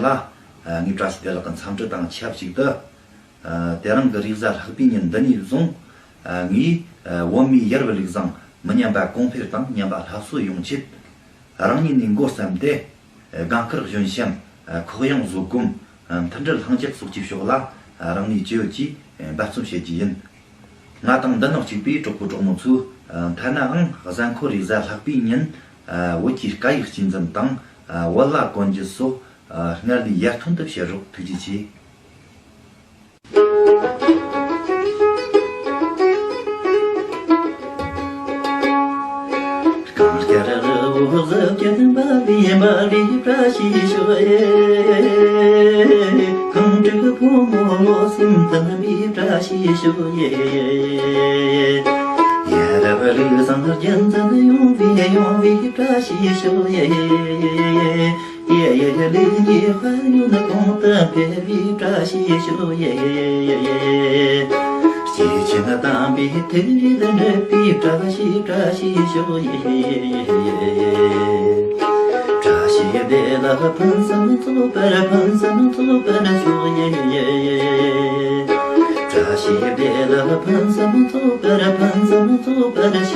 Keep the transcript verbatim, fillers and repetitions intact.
ལ། ངས་བཀྲ་ཤིས་བདེ་ལེགས་ཀྱི་འཚམས་འདྲི་དང་ཆབས་ཅིག་ཏུ། དེ་རིང་གི་རེས་གཟའ་ལྷག་པའི་ཉིན་འདི་ནས་བཟུང་། ངས་བོད་མིའི་ཡར་བའི་ལུགས་བཟང་མི་ཉམས་པ་གོང་འཕེལ་དང་ཉམས་པ་སླར་གསོ་ཡོང་ཆེད། རང་ཉིད་ནས་འགོ་བརྩམས་ཏེ། དགང་དཀར་གཞོན་གཤམ། ཁོག་ཡངས་བཟོད་སྒོམ། མཐུན་སྒྲིལ་ལྷིང་འཇགས་སོགས་ཀྱི་ཕྱོགས་ལ་རང་ནུས་ཅི་ཡོད་ཀྱིས་འབད་བརྩོན་བྱེད་རྒྱུ་ཡིན། ང་དང་འདི་ནང་གཅིག་པའི་གྲོགས་པོ་གྲོགས་མོ་ཚོས། ཐ་ནའང་གཟའ་འཁོར་རེས་གཟའ་ལྷག་པའི་ཉིན། བོད་ཀྱི་སྐད་ཡིག་གཅེས་འཛིན་དང་། བོད་ལྭ་གོན་རྒྱུ་སོགས། སྔར་ལས་ཡར་ཐོན་དུ་བྱེད་རོགས། ཐུགས་རྗེ་ཆེ། གངས་དཀར་རི་བོ་གཟི་བརྗིད་འབར་བའི་འབར་བའི་བཀྲ་ཤིས་ཤོག་ཡེ། གངས་དྲུག་ཕོ་མོ་བློ་སེམས་མཐུན་པའི་བཀྲ་ཤིས་ཤོག་ཡེ། ཡ་རབས་ལུགས་བཟང་རྒྱུན་འཛིན་ཡོང་བའི་ཡོང་བའི་བཀྲ་ཤིས་ཤོག་ཡེ། ཡེ་ཡེ་ལུགས་གཉིས་དཔལ་ཡོན་གོང་དུ་འཕེལ་བའི་བཀྲ་ཤིས་ཤོག་ཡེ། སྐྱེས་ཆེན་དམ་པའི་ཐུགས་རེ་འགྲུབ་པའི་བཀྲ་ཤིས་བཀྲ་ཤིས་ཤོག་ཡེ། བཀྲ་ཤིས་བདེ་ལེགས་ཕུན་སུམ་ཚོགས་པར་ཕུན་སུམ་ཚོགས་པར་ཤོག་ཡེ། བཀྲ་ཤིས་བདེ་ལེགས་ཕུན་སུམ་ཚོགས་པར་ཕུན་སུམ་ཚོགས་པར་ཤོག